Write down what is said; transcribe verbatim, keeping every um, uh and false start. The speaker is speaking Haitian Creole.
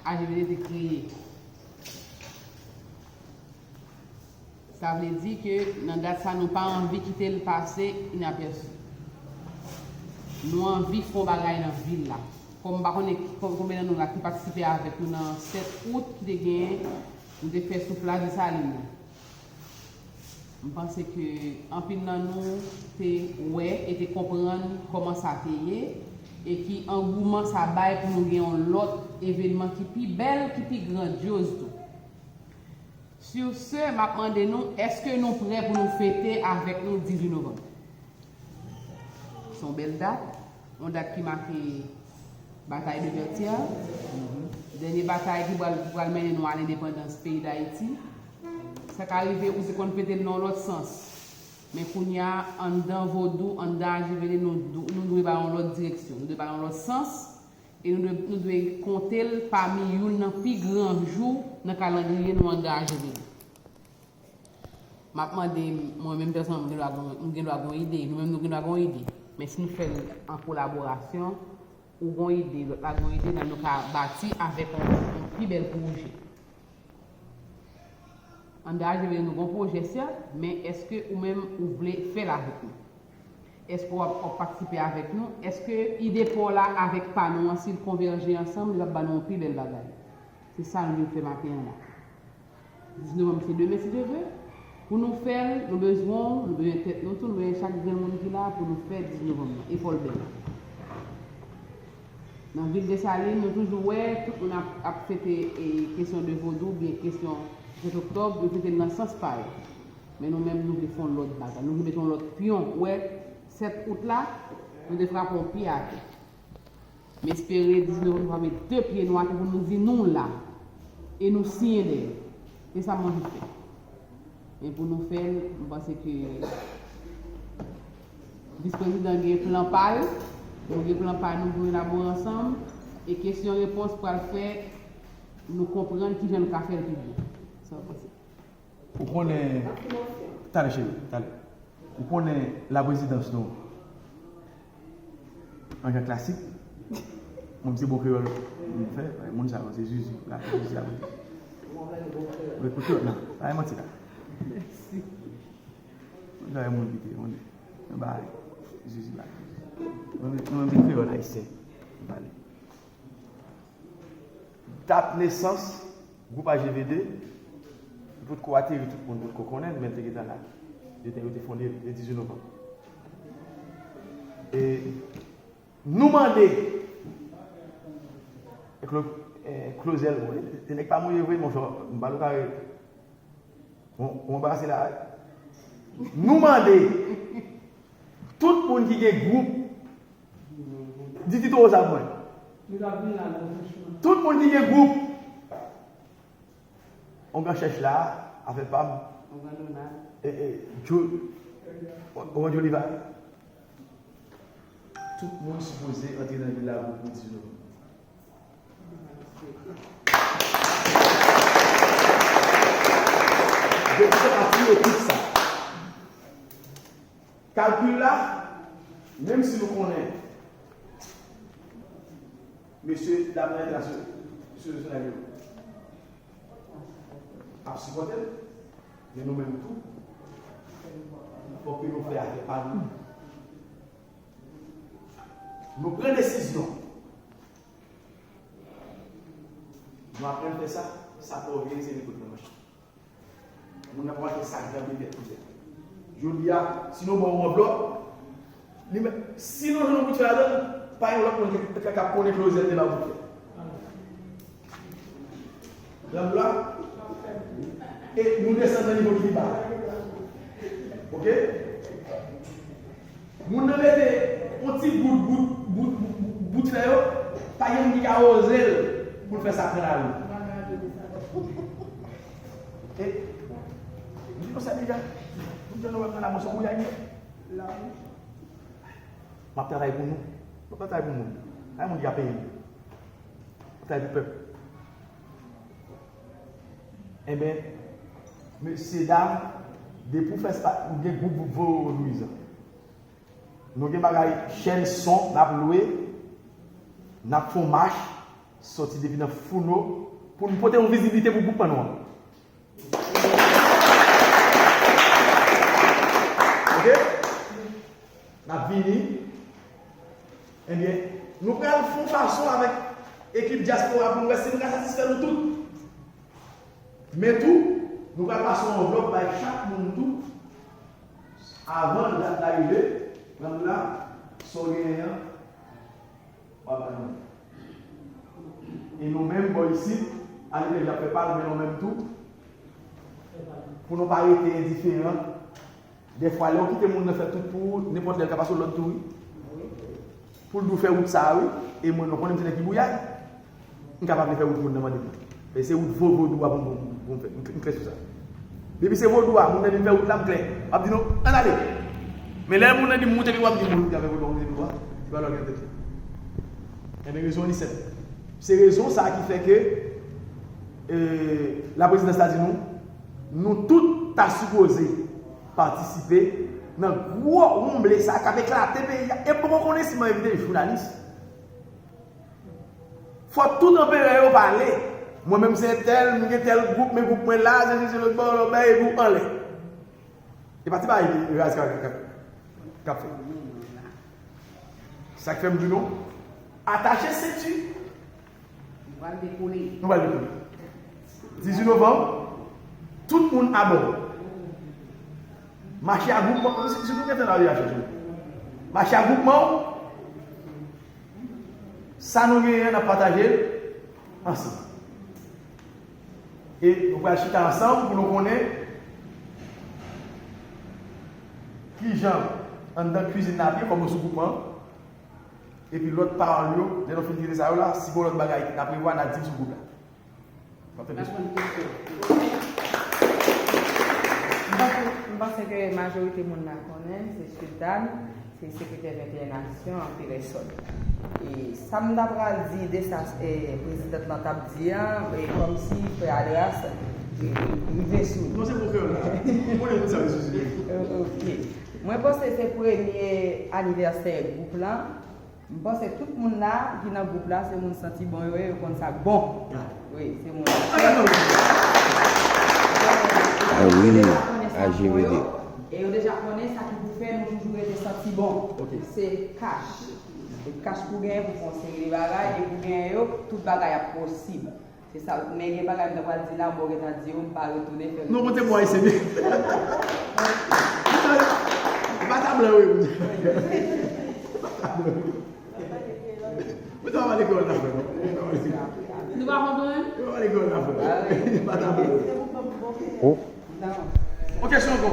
A G V D te kreye. Sa vle di ke nan dat sa nou pa anvi kite l pase inapèsi. Nou anvi fè yon bagay nan vil la. Kòm m pa konnen ki- kon- konbyen nan nou la ki patisipe avèk nou nan sèt out ki te genyen, nou te fè sou plas Desalin nan. M panse ke anpil nan nou te wè e te konprann kòman sa te ye e ki angouman sa bay pou nou gen yon lòt evenman ki pi bèl, ki pi grandyoz tou. Sur ce, m ap mande nou, èske nou prè pou nou fete avèk nou dizuit novanm? Se yon bèl dat, yon dat ki make batay de Vètyè, dènye batay ki pral, ki pral mennen nou a lendepandans peyi Dayiti. Sa ka rive ou te konn fete l nan yon lòt sans. Men kounye a, anndan vodou, anndan A G V D, nou, nou dwe ba yon lòt direksyon, nou dwe ba yon lòt sans, e nou dwe, nou dwe konte l pami youn nan pi gran jou nan kalandriye nou anndan A G V D. M ap mande, mwen menm pèsonèlman, m gen dwa gen, m gen dwa gen yon ide, nou menm nou gen dwa gen yon ide. Men si nou fè l an kolaborasyon, ou gen yon ide, lòt la gen yon ide, nan nou ka bati avèk yon, yon pi bèl pwojè. Anndan A G V D nou gen yon pwojè, sèt, men èske ou menm ou vle fè l avèk nou? Èske w ap, w ap patisipe avèk nou? Èske ide pa w la avèk pa nou an, si l konvèje ansanm, li p ap ba nou yon pi bèl bagay? Se sa nou vin fè maten an la. Dis novanm se demen, si Dye vle. Pou nou fè l, nou bezwen w, nou bezwen tèt nou tou, nou bezwen chak grenn moun ki la pou nou fè dis novanm nan. E fò l bèl. Nan vil Desalin, nou toujou wè tout moun ap, ap fete e, kesyon de vodou oubyen kesyon sèt oktòb, yo fete l nan sans pa yo. Men nou menm, nou vle fè yon lòt bagay. Nou vle mete yon lòt pyon. Ou wè, sèt out la, nou te frape yon pye atè. M espere dis novanm nou va met de pye nou atè pou nou di nou la. E nou siyen dèyè. Se sa m anvi fè. Men pou nou fè l, m panse ke vis prezidan gen plan pa l, nou gen plan pa nou pou elabore ansanm, e kesyon repons pral fè nou konprann kijan nou ka fè l pi byen. Sa w panse? Ou konnen, talè cheri, talè. Ou konnen laprezidans nou an jan klasik. Mwen, se bon kreyòl m fè, moun sa yo, se Zuzu, la, Zuzu a kote. Mwen, bon kreyòl la, pa manti la. Mèsi. Mwen, sa, moun ki te, mwen, mwen, ba, Zuzu la. Mwen, mwen, se kreyòl ayisyen m pale. Dat nesans gwoup A G V D, li potko ateri, tout moun potko konnen l, men l te gentan la. Yo te, yo te fonde l le dizuit novanm. E nou mande, e Klo-, e Claudel, bon, te nèg pa mouye vre, monchè, m pa nou kare. Bon, ou anbrase la. Nou mande tout moun ki gen gwoup, di Tito Rosa pou mwen. Tout moun ki gen gwoup, Ongan Chèch la, afè pa m. Ongan Donald. E, e, Djo-, Ongan Joliva. Tout moun sipoze antre nan vil la pou, pou di nou. Yo fè pati ekip sa. Kalkil la, menm si nou konnen mesye dam nan entènasyonal yo ap sipòte l, men nou menm tou, fòk ke nou fè afè pa nou. Nou pran desizyon. Nou aprann fè sa, sa pou vini se li pou pran manch. Moun nan pa wè sa k janbe tèt pou tèt. Jodi a, si nou ba w yon anvlòp, li men, si nou jwenn yon bout fè ladan l, pa gen lòt moun ki, ki, ki ap konnen Claudel te ba w bout fè. Lanmou la, e nou desann nan nivo ki pi ba. Oke? Moun nan mete yon ti bout, bout, bout, bout, bout fè yo, pa gen moun ki ka oze l pou l fè sa pran lari. E, m di nou sa deja, m di nou wè m nan la, mwen se yon gouyay m ye. M ap travay pou nou. M ap travay pou moun. Pa gen moun ki ka peye m. M ap travay pou pèp. Enben, mesye dam, depi w fè sa, ou gen gwoup vodou Louis an. Nou gen bagay, chèn son n ap lwe, n ap fè yon mach, Sòti depi nan founo pou n pote yon vizibilite pou gwoup nou an. Oke? N ap vini. Ebyen, nou pral fè yon fason avèk ekip dyaspora pou n wè si nou ka satisfè nou tout. Men tou, nou pral pase yon anvlòp bay chak moun tou. Avan dat la rive, pran la, sa w genyen an, w ap ba nou. E nou menm, bò isit, Alimèj ap fè pa l, men nou menm tou, pou nou pa rete endiferan. Dèfwa, lè w kite moun nan fè tout pou ou, nenpòt lè l ka pase w lòd tou, wi. Pou l di w fè wout sa a, wi. E mwen, nou konnen m se nèg ki bouyay. M kapab vle fè wout moun nan mande m. Men se wout vo vodou a pou m, pou m fè. M, m klè sou sa. Depi se vodou a, moun nan vin fè wout la, m klè. W ap di non, ann ale. Men lè moun nan di m moute, epi w ap di moun ki avè vodou a moute pi bwa, se pa lè w gen tèt li. Enben, rezon li senp. Se rezon sa a ki fè ke, e, laprezidans la di nou, nou tout ta sipoze patisipe nan gwo wonmble sa a k ap eklate peyi a. E poko konnen si m envite jounalis. Fò tout anperè yo pale. Mwen menm se entèl, m gen tèl gwoup, men gwoup mwen la, se, se, se lòt bò, lòt bò, epi w anlè. E pa ti bagay raz k ap, k ap, k ap fè. Sa k fè m di nou, atache senti. Nou pral dekole. Nou pral dekole. Dizuit novanm, tout moun abò. Mache a gwoupman, si, si nou gentan nan reyasyon, mache a gwoupman, sa nou genyen, n ap pataje l ansanm. E nou pral chita ansanm pou nou konnen kijan anndan kwizin nan ap ye, kòm nou sou gwoupman. Epi lòt pawòl yo, lè nou fin tire sa yo la, si gon lòt bagay n ap prevwa, n a di l sou gwoup la. M ap tande. M ap tande kesyon. M panse, m panse ke majorite moun la konnen, se Sultan, se sekretè venteyen nasyon an, Pè Rèsòl. E sa m ta pral di de sa, e, prezidan lan t ap di a, e, kòmsi frè Adras, e, rive sou li. Non, se pou kreyòl la. Ou konnen moun sa yo sou sijè. O-, oke. Mwen panse se premye anivèsè gwoup lan. M panse tout moun la ki nan gwoup la, se moun santi bon yo ye, yo konn sa k bon. Wi, se moun. Ah, wi, A G V D. E yo deja konnen sa ki pou fè nou toujou rete santi bon. Se kach. Se kach pou genyen pou fè yon seri de bagay, e pou genyen yo, tout bagay ap posib. Se sa, men gen bagay m ta pral di la, bon, gentan di yo, m pa retounen fè. Non, kote mwa ese de. Bata blan, wi. Bata blan. Mwen ta pale kreyòl la, frè, non. Nou pa konprann? Mwen pale kreyòl la, frè. Bata blan. Oh. Ok, kesyon ankò.